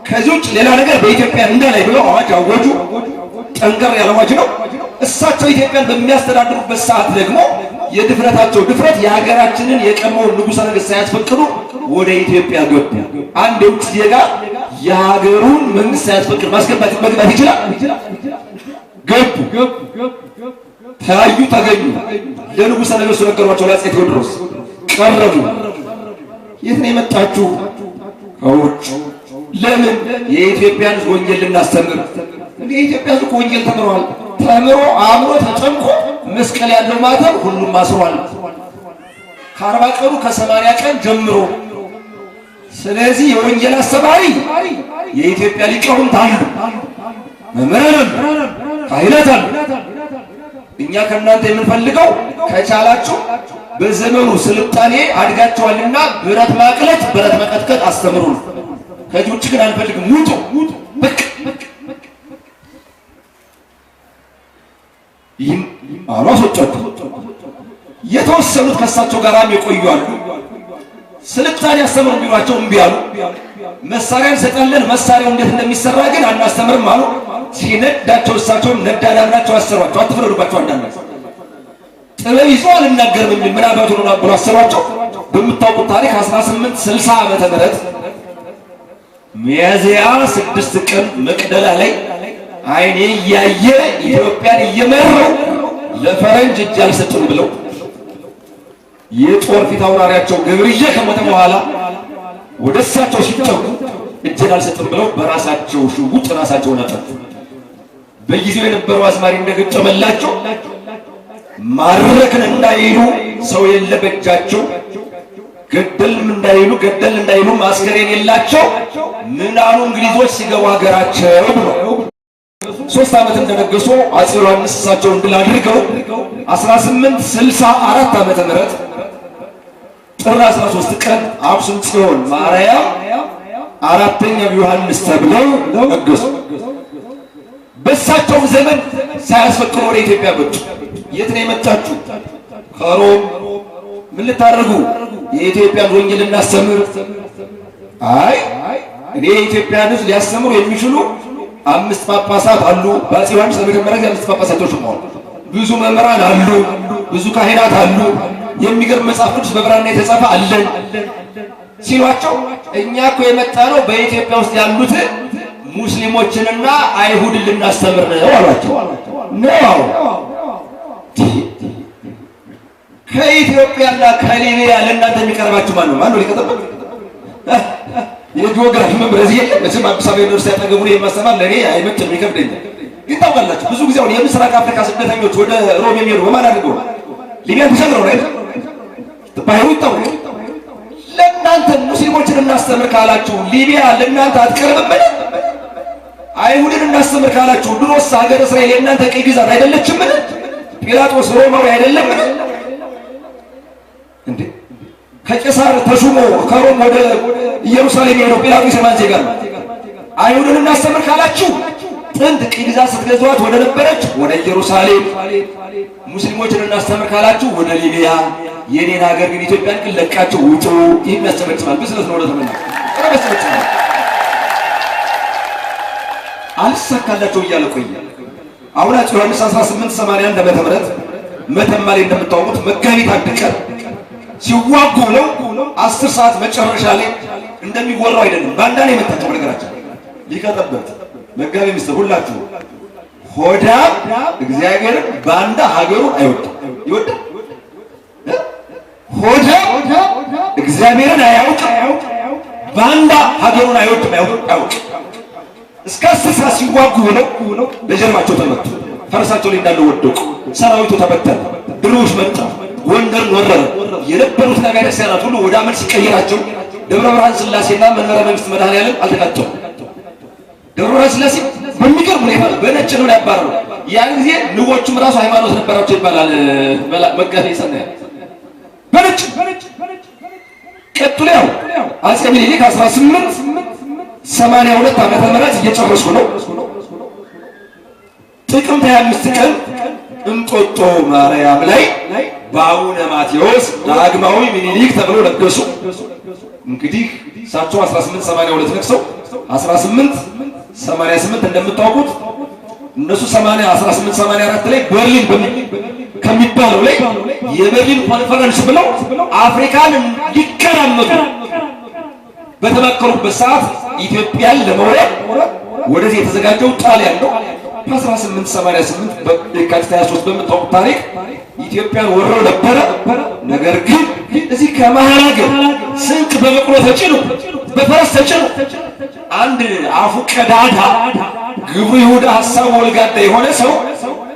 ከዚህ ውጭ ሌላ ነገር በኢትዮጵያ እንዳላይ ብለው አዋጅ አወጁ። ጠንከር ያለ አዋጅ ነው። እሳቸው ኢትዮጵያን በሚያስተዳድሩበት ሰዓት ደግሞ የድፍረታቸው ድፍረት የሀገራችንን የቀድሞውን ንጉሠ ነገሥት ሳያስፈቅዱ ወደ ኢትዮጵያ ገቡ። አንድ የውጭ ዜጋ የሀገሩን መንግስት ሳያስፈቅድ ማስገባት መግባት ይችላል? ገቡ፣ ተያዩ፣ ተገኙ። ለንጉሠ ነገሥቱ ነገሯቸው። ለአፄ ቴዎድሮስ ቀረቡ። የት ነው የመጣችሁ? ከውጭ። ለምን? የኢትዮጵያን ሕዝብ ወንጌል ልናስተምር። እንዴ የኢትዮጵያ ሕዝብ እኮ ወንጌል ተምረዋል። ተምሮ አምሮ ተጨንቆ መስቀል ያለው ማተብ ሁሉም አስሯል። ከ40 ቀኑ ከ80 ቀን ጀምሮ። ስለዚህ የወንጌል አስተማሪ የኢትዮጵያ ሊቃውንት አሉ፣ መምህራን አሉ፣ ካህናት አሉ። እኛ ከእናንተ የምንፈልገው ከቻላችሁ በዘመኑ ስልጣኔ አድጋችኋልና ብረት ማቅለጥ ብረት መቀጥቀጥ አስተምሩ ነው። ከዚህ ውጭ ግን አንፈልግም። ውጡ በቃ። ይህም አሉ አስወጧቸው። የተወሰኑት ከእሳቸው ጋራም የቆዩ አሉ። ስልጣኔ አስተምሩ ቢሏቸው እምቢ አሉ። መሳሪያ እንሰጣለን፣ መሳሪያው እንዴት እንደሚሰራ ግን አናስተምርም አሉ። ሲነዳቸው እሳቸውም ነዳዳናቸው አሰሯቸው። አትፍረዱባቸው። አንዳንድ ጥበብ ይዞ አልናገርም የሚል ምን አባቱ ነው ብሎ አሰሯቸው። በምታውቁት ታሪክ 1860 ዓመተ ምህረት ሚያዝያ 6 ቀን መቅደላ ላይ አይኔ እያየ ኢትዮጵያን እየመራው ለፈረንጅ እጅ አልሰጥም ብለው የጦር ፊት አውራሪያቸው ገብርዬ ከሞተ በኋላ ወደ እሳቸው ሲጠጉ እጄን አልሰጥም ብለው በራሳቸው ሽጉጥ ራሳቸውን አጠፉ። በጊዜው የነበረው አዝማሪ እንደገጠመላቸው ማረክን እንዳይሉ ሰው የለ በእጃቸው፣ ገደልም እንዳይሉ ገደል እንዳይሉ ማስከሬን የላቸው። ምን አሉ እንግሊዞች ሲገቡ ሀገራቸው ብሎ 3 ዓመት እንደነገሱ አፄ ዮሐንስ እሳቸውን ድል አድርገው 1864 ዓመተ ምህረት ጥር 13 ቀን አክሱም ጽዮን ማርያም አራተኛው ዮሐንስ ተብለው ነገሱ። በእሳቸውም ዘመን ሳያስፈቅዱ ወደ ኢትዮጵያ መጡ። የት ነው የመጣችሁ? ከሮም። ምን ልታደርጉ? የኢትዮጵያን ወንጌል ልናስተምር። አይ፣ እኔ የኢትዮጵያን ሕዝብ ሊያስተምሩ የሚችሉ አምስት ጳጳሳት አሉ። በአፄ ዮሐንስ ለመጀመሪያ ጊዜ አምስት ጳጳሳት ተሾመዋል። ብዙ መምህራን አሉ፣ ብዙ ካህናት አሉ። የሚገርም መጽሐፍ ቅዱስ በብራና የተጻፈ አለን ሲሏቸው፣ እኛ እኮ የመጣ ነው በኢትዮጵያ ውስጥ ያሉትን ሙስሊሞችንና አይሁድን ልናስተምር ነው አሏቸው። ነው ከኢትዮጵያና ከሊቢያ ለእናንተ የሚቀርባችሁ ማን ነው? ማን ነው ሊቀጠበት? የጂኦግራፊ መምህር እዚህ የለም። መቼም አዲስ አበባ ዩኒቨርሲቲ አጠገቡ የማስተማር ለእኔ አይመችም፣ ይከብደኛል። ግን ታውቃላችሁ፣ ብዙ ጊዜ አሁን የምስራቅ አፍሪካ ስደተኞች ወደ ሮም የሚሄዱ በማን አድርገው? ሊቢያን ተሻግረው ነው አይደል? ባህሩ ይታወቅ። ለእናንተ ሙስሊሞችን እናስተምር ካላችሁ ሊቢያ ለእናንተ አትቀርብም? አይሁድን እናስተምር ካላችሁ ድሮስ ሀገር እስራኤል የእናንተ ቅኝ ግዛት አይደለችምን? ጲላጦስ ሮማዊ አይደለምን? እንዴ፣ ከቄሳር ተሹሞ ከሮም ወደ ኢየሩሳሌም የሄደው ጲላጦስ የማን ዜጋ ነው? አይሁድን እናስተምር ካላችሁ ጥንት ቅኝ ግዛት ስትገዟት ወደ ነበረች ወደ ኢየሩሳሌም፣ ሙስሊሞችን እናስተምር ካላችሁ ወደ ሊቢያ፣ የኔን ሀገር ግን ኢትዮጵያን ግን ለቃችሁ ውጡ። ይህም ያስጨበጭባል። ብስለት ነው። ለተመና በጣም ያስጨበጭባል። አልሳካላቸው እያለ ቆየ። አሁን አፄ ዮሐንስ 1881 ዓመተ ምህረት መተማ ላይ እንደምታውቁት መጋቢት 1 ቀን ሲዋጉ ነው 10 ሰዓት መጨረሻ ላይ እንደሚወራው አይደለም። ባንዳ ነው የመታቸው። በነገራችን ሊቀጠበት መጋቢ ምስጢር ሁላችሁ ሆዳም እግዚአብሔርን ባንዳ ሀገሩን አይወድም። ይወዳል? ሆዳም እግዚአብሔርን አያውቅም። ባንዳ ሀገሩን አይወድም፣ አያውቅም። እስከ 10 ሰዓት ሲዋጉ ብለው በጀርባቸው ተመቱ። ፈረሳቸው ላይ እንዳለ ወደቁ። ሰራዊቱ ተበተነ። ድሮዎች መጣ። ጎንደርን ወረረ። የነበሩትን አብያተ ክርስቲያናት ሁሉ ወደ አመድ ሲቀይራቸው ደብረ ብርሃን ስላሴና መንበረ መንግስት መድኃኔዓለም አልተቃጠሉም። ደብረ ብርሃን ስላሴ በሚገርም ሁኔታ በነጭ ነው ያባረሩ። ያን ጊዜ ንቦቹም ራሱ ሃይማኖት ነበራቸው ይባላል። መጋቤ ሰናይ በነጭ ቀጥሎ ያው አፄ ምኒልክ 1882 ዓመተ ምህረት እየጨረስኩ ነው። ጥቅምት 25 ቀን እንጦጦ ማርያም ላይ በአቡነ ማቴዎስ ዳግማዊ ምኒልክ ተብሎ ነገሱ። እንግዲህ እሳቸው 1882 ነግሰው 1888 እንደምታውቁት እነሱ 80 1884 ላይ በርሊን ከሚባለው ላይ የበርሊን ኮንፈረንስ ብለው አፍሪካን ሊከራመቱ በተመከሩበት ሰዓት ኢትዮጵያን ለመውረር ወደዚህ የተዘጋጀው ጣሊያን ነው። በ1888 በየካቲት 23 በምታውቁት ታሪክ ኢትዮጵያን ወረው ነበረ። ነገር ግን እዚህ ከመሀል ሀገር ስንቅ በበቅሎ ተጭኖ በፈረስ ተጭኖ አንድ አፉ ቀዳዳ ግብሩ ይሁዳ ሀሳቡ ወልጋዳ የሆነ ሰው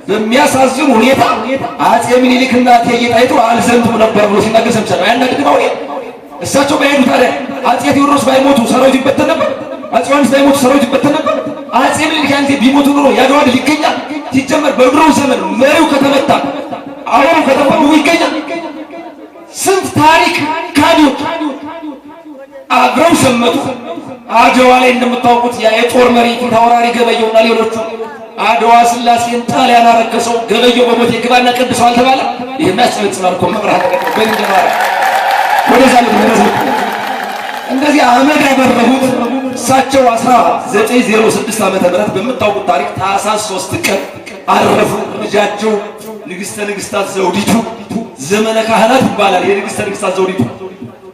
በሚያሳዝን ሁኔታ አፄ ምኒልክና እቴጌ ጣይቱ አልዘምቱም ነበር ብሎ ሲናገር ሰምቻለሁ። አያናድድም? አሁን እሳቸው ባይሄዱ ታዲያ አፄ ቴዎድሮስ ባይሞቱ ሰራዊቱ ይበተን ነበር? አፄ ዮሐንስ ባይሞቱ ሰራዊቱ ይበተን ነበር? አፄ ምኒልክ ያን ጊዜ ቢሞቱ ኑሮ የአድዋ ድል ይገኛል? ሲጀመር በድሮው ዘመን መሪው ከተመታ፣ አሁኑ ከተመቱ ይገኛል? ስንት ታሪክ ካዲዎች አብረው ዘመቱ። አድዋ ላይ እንደምታውቁት ያ የጦር መሪ ፊታውራሪ ገበየውና ሌሎቹ አድዋ ስላሴን ጣሊያን አረከሰው፣ ገበየው በሞቴ ግባና ቀድሰው አልተባለ? ይሄም ያስጨበጭባል እኮ መብራት በእንጀራ ወደዛ ልትመለስ እንደዚህ አመድ ያበረሁት እሳቸው 1906 ዓመተ ምህረት በምታውቁት ታሪክ ታኅሳስ 3 ቀን አረፉ። ልጃቸው ንግስተ ንግስታት ዘውዲቱ፣ ዘመነ ካህናት ይባላል። የንግስተ ንግስታት ዘውዲቱ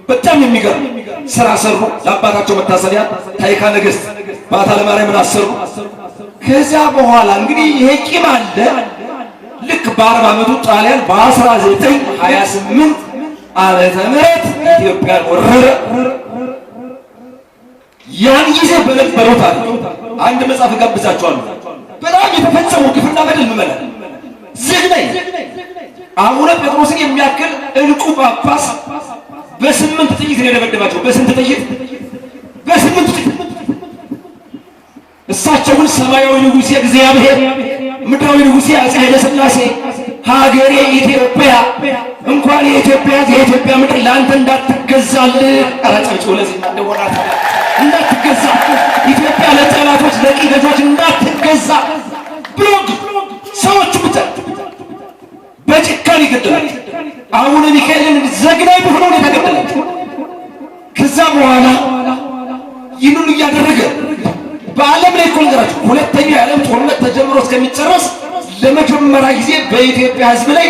በጣም የሚገርም ስራ ሰሩ። ለአባታቸው መታሰቢያ ታይካ ነገስት በዓታ ለማርያምን አሰሩ። ከዚያ በኋላ እንግዲህ ይሄ ቂም አለ። ልክ በ40 ዓመቱ ጣሊያን በ1928 ዓመተ ምህረት ኢትዮጵያን ወረረ። ያን ጊዜ በነበረው ታሪክ አንድ መጽሐፍ እጋብዛችኋለሁ። በጣም የተፈጸመው ግፍና በደል ምመላል ዝግነኝ አቡነ ጴጥሮስን የሚያክል እንቁ ጳጳስ በ8 ጥይት ነው የደበደባቸው። በስንት ጥይት? በ8 ጥይት። እሳቸው ግን ሰማያዊ ንጉሴ እግዚአብሔር፣ ምድራዊ ንጉሴ አፄ ኃይለ ሥላሴ፣ ሀገሬ ኢትዮጵያ፣ እንኳን የኢትዮጵያ የኢትዮጵያ ምድር ለአንተ እንዳትገዛልህ። ኧረ ጨብጭቡ ለዚህ እንደወራት እንዳትገዛ፣ ኢትዮጵያ ለጠላቶች ለቅኝ ገዢዎች እንዳትገዛ ብሎ ሰዎቹ ብቻ በጭካኔ ገደላቸው። አቡነ ሚካኤልን ዘግናኝ በሆነ ሁኔታ ገደላቸው። ከዛ በኋላ ይህንን እያደረገ በዓለም ላይ እኮ ልንገራችሁ፣ ሁለተኛው የዓለም ጦርነት ተጀምሮ እስከሚጨረስ ለመጀመሪያ ጊዜ በኢትዮጵያ ሕዝብ ላይ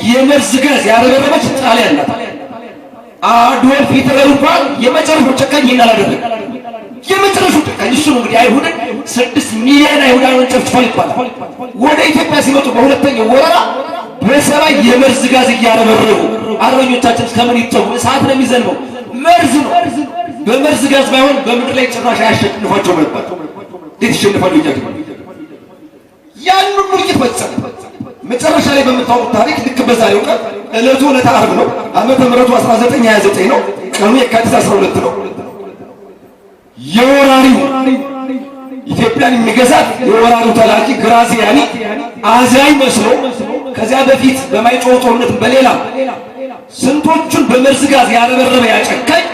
የመርዝ ጋዝ ያረበረበች ጣሊያን ናት። አዶልፍ ሂትለር እንኳን የመጨረሻው ጨካኝ ይህን አላደረገም። የመጨረሻው ጨካኝ እሱ ነው። እንግዲህ አይሁድን 6 ሚሊዮን አይሁዳውያን ጨፍጭፏል ይባላል። ወደ ኢትዮጵያ ሲመጡ በሁለተኛው ወረራ በሰማይ የመርዝ ጋዝ እያረበረቡ አርበኞቻችን ከምን ይጠጉ? እሳት ነው የሚዘንበው፣ መርዝ ነው። በመርዝ ጋዝ ባይሆን በምድር ላይ ጭራሽ አያሸንፏቸውም ነበር። እንዴት ይሸንፋሉ? እኛ ያን ሁሉ እልቂት ፈጸመ። መጨረሻ ላይ በምታውቁት ታሪክ ልክ በዛሬው ቀን፣ ዕለቱ ዕለተ ዓርብ ነው። ዓመተ ምሕረቱ 1929 ነው። ቀኑ የካቲት 12 ነው። የወራሪው፣ ኢትዮጵያን የሚገዛት የወራሪው ተላኪ ግራዚያኒ አዛኝ መስሎ ከዚያ በፊት በማይጨው ጦርነት በሌላ ስንቶቹን በመርዝ ጋዝ ያረበረበ ያጨካኝ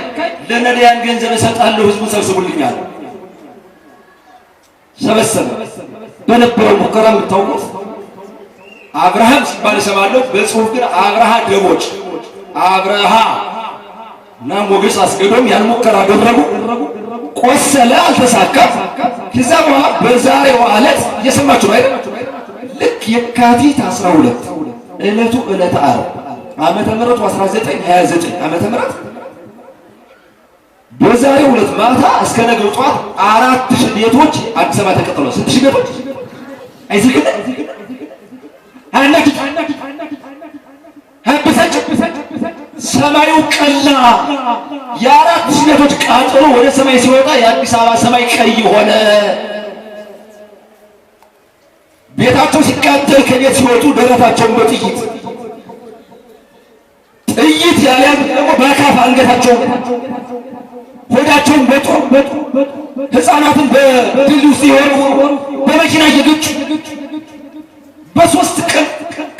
ለነዳያን ገንዘብ እሰጣለሁ፣ ህዝቡን ሰብስቡልኛል። ሰበሰበ። በነበረው ሙከራ የምታውቁት አብርሃም ሲባል እሰማለሁ። በጽሁፍ ግን አብርሃ ደቦጭ፣ አብርሃ እና ሞገስ አስገዶም ያን ሙከራ አደረጉ። ቆሰለ፣ አልተሳካም። ከዛ በኋላ በዛሬው ዕለት፣ እየሰማችሁ ነው አይደል? ልክ የካቲት 12፣ ዕለቱ ዕለተ ዓርብ፣ ዓመተ ምሕረቱ 1929 ዓመተ ምህረት፣ በዛሬው ዕለት ማታ እስከ ነገው ጠዋት 4000 ቤቶች አዲስ አበባ ተቀጥለዋል። ስንት ሺህ ቤቶች? አይዝግነ አያናግጥ፣ አያበሳጭ? ሰማዩ ቀላ። የ4000 ቤቶች ቃጠሎ ወደ ሰማይ ሲወጣ የአዲስ አበባ ሰማይ ቀይ ሆነ። ቤታቸው ሲቃጠል ከቤት ሲወጡ ደረታቸውን በጥይት፣ ጥይት ያልያዙት ደግሞ በአካፋ አንገታቸውን፣ ሆዳቸውን በጦር፣ ህፃናትን በድልድይ ውስጥ የወረወሩ፣ በመኪና እየገጩ በ3 ቀን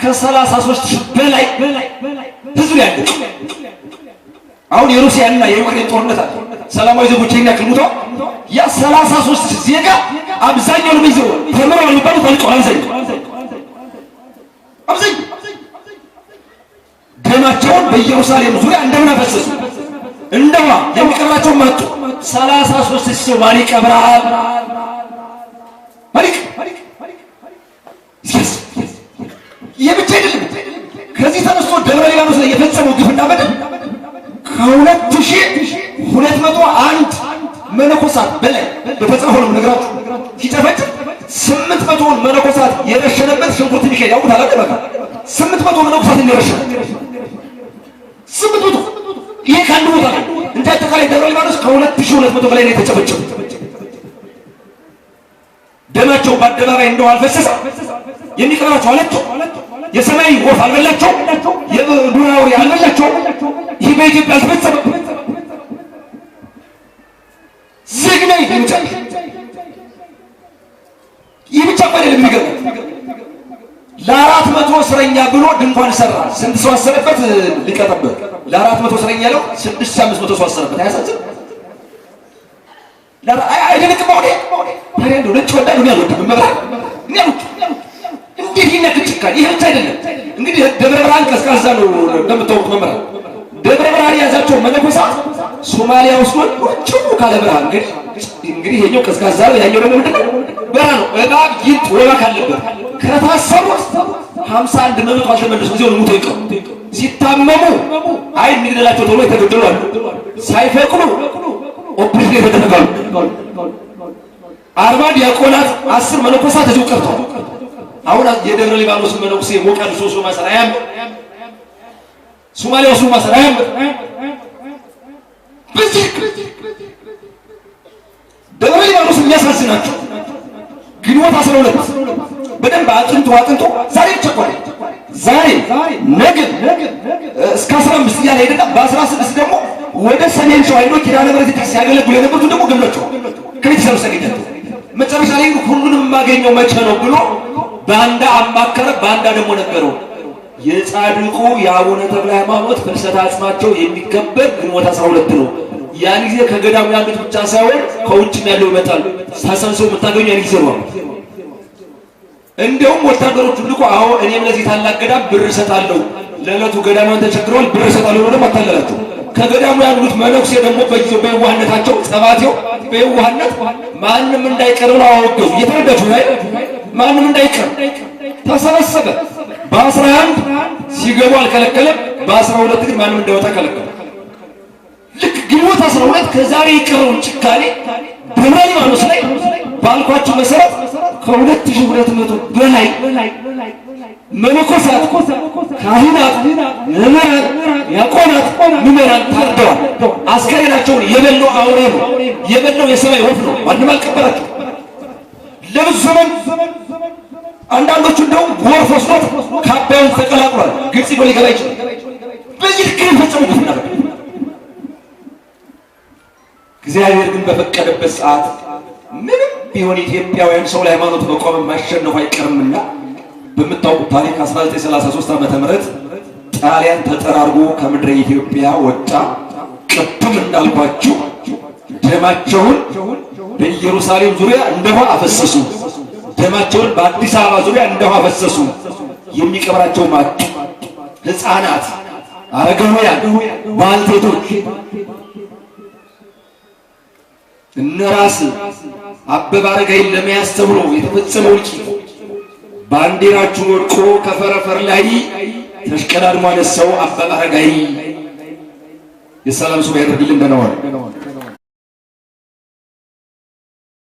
ከ33,000 በላይ ህዝብ ያለው። አሁን የሩሲያና የዩክሬን ጦርነት አለ። ሰላማዊ ዜጎች ይህን ያክል ሙተዋል። ያ 33,000 ዜጋ አብዛኛውን ይዘው ተምረዋል የሚባሉት አልቀዋል። አብዛኛው ደማቸውን በኢየሩሳሌም ዙሪያ እንደምን አፈሰሱ። እንደዋ የሚቀብራቸው መጡ። 33,000 ሰው ማን ይቀብራል? ማን? ይህ ብቻ አይደለም። ከዚህ ተነስቶ ደብረ ሊባኖስ ላይ የፈጸመው ግፍና በደል ከ2201 መነኮሳት በላይ በተጻፈው ነው ነገራችሁ ሲጨፈጭፍ 800ውን መነኮሳት የረሸነበት ሽንኩርት ሚካኤል ያውቁታል አይደል? በቃ 800 መነኮሳት የረሸነ፣ 800። ይሄ ከአንድ ቦታ ነው። እንደ አጠቃላይ ደብረ ሊባኖስ ከ2200 በላይ ነው የተጨፈጨፉት። ደማቸው በአደባባይ እንደው አልፈሰሰ? የሚቀብራቸው አለቸው። የሰማይ ወፍ አልበላቸው፣ የዱር አውሬ አልበላቸው። ይህ በኢትዮጵያ አልተፈጸመም። ዘግናኝ ብቻ። ይህ ብቻ እኮ አይደለም የሚገርመው። ለ400 እስረኛ ብሎ ድንኳን ሰራ። ስንት ሰው አሰረበት? ሊቀጠበት ለ400 እስረኛ ያለው 6500 ሰው አሰረበት። አያሳዝንም? አይደንቅም? አሁን ታዲያ እንደው ነጭ ወዳ ነው ያልወድም መብራት እኔ አልወድም። እንዴት ይህን ያክል ጭካኔ? ይህ ብቻ አይደለም። እንግዲህ ደብረ ብርሃን ቀዝቃዛ ነው እንደምታውቁት መምህራን። ደብረ ብርሃን የያዛቸው መነኮሳት ሶማሊያ ውስጥ ጭው ካለ ብርሃን እንግዲህ ይሄኛው ቀዝቃዛ ነው፣ ያኛው ደግሞ ምንድን ነው? በረሃ ነው። እባብ፣ ጊንጥ፣ ወባ ካለበት ከታሰሩት 51% አልተመለሱም። እዚያው ነው ሙተው ይቀሩ። ሲታመሙ አይ እንግደላቸው ተብሎ የተገደሉ አሉ። ሳይፈቅዱ ኦፕሬሽን የተደረጋሉ። 40 ዲያቆናት፣ 10 መነኮሳት እዚሁ ቀርተዋል። አሁን የደብረ ሊባኖስ መነኩሴ ሞቃዲሾ ወስዶ ማሰር አያምር? ሶማሊያ ወስዶ ማሰር አያምር? በዚህ ደብረ ሊባኖስ የሚያሳዝናቸው ግንቦት 12 በደንብ አጥንቶ አጥንቶ ዛሬ ብቻ እኮ አይደለም፣ ዛሬ ነገ እስከ 15 እያለ ሄደና በ16 ደግሞ ወደ ሰሜን ሸዋ ሄዶ ኪዳነ ምሕረት ቤተክርስቲያን ሲያገለግሉ የነበሩትን ደግሞ ገድሏቸዋል። ከቤተሰብ ውስጥ ያገኛቸው መጨረሻ ላይ ሁሉንም የማገኘው መቼ ነው ብሎ ባንዳ አማከረ። ባንዳ ደግሞ ነገረው። የጻድቁ የአቡነ ተክለ ሃይማኖት ፍልሰተ አጽማቸው የሚከበር ግንቦት 12 ነው። ያን ጊዜ ከገዳሙ ያሉት ብቻ ሳይሆን ከውጭም ያለው ይመጣል። ተሰብስበው የምታገኙ ያን ጊዜ ነው። እንደውም ወታደሮቹ ልኮ አዎ እኔም ለዚህ ታላቅ ገዳም ብር እሰጣለሁ፣ ለዕለቱ ገዳማን ተቸግረዋል፣ ብር እሰጣለሁ ብሎ ደግሞ አታለላቸው። ከገዳሙ ያሉት መነኩሴ ደግሞ በጊዜው በየዋህነታቸው ጸባቴው በየዋህነት ማንም እንዳይቀር ብለው አወገዙ። እየተረዳችሁ ነው? ማንም እንዳይቀር ተሰበሰበ። በ11 ሲገቡ አልከለከለም። በ12 ግን ማንም እንዳይወጣ ከለከለ። ልክ ግንቦት 12 ከዛሬ የቀረውን ጭካኔ ደብረ ሊባኖስ ላይ ባልኳችሁ መሰረት ከ2200 በላይ መነኮሳት፣ ካህናት፣ መምህራን፣ ዲያቆናት፣ ምዕመናን ታርደዋል። አስከሬናቸውን የበላው አውሬ ነው፣ የበላው የሰማይ ወፍ ነው። ማንም አልቀበራቸው። ለብዙ ዘመን አንዳንዶቹ እንደውም ጎርፍ ወስዶት ከአባዩን ተቀላቅሏል። ግብፅ ሄዶ ሊገባ ይችላል። በዚህ ልክ የፈጸሙበት ነበር። እግዚአብሔር ግን በፈቀደበት ሰዓት ምንም ቢሆን ኢትዮጵያውያን ሰው ለሃይማኖት መቆም ማሸነፉ አይቀርምና በምታውቁት ታሪክ 1933 ዓመተ ምህረት ጣሊያን ተጠራርጎ ከምድረ ኢትዮጵያ ወጣ። ቅድም እንዳልኳችሁ ደማቸውን በኢየሩሳሌም ዙሪያ እንደ ውሃ አፈሰሱ። ደማቸውን በአዲስ አበባ ዙሪያ እንደ ውሃ አፈሰሱ። የሚቀብራቸው ማጡ። ሕፃናት፣ አረጋውያን፣ ባልቴቶች እነ ራስ አበበ አረጋይን ለመያዝ ተብሎ የተፈጸመው እልቂት ባንዲራችሁ ወድቆ ከፈረፈር ላይ ተሽቀዳድሞ አነሳው አበበ አረጋይ። የሰላም ሱባኤ ያደርግልን። ደህና ዋሉ።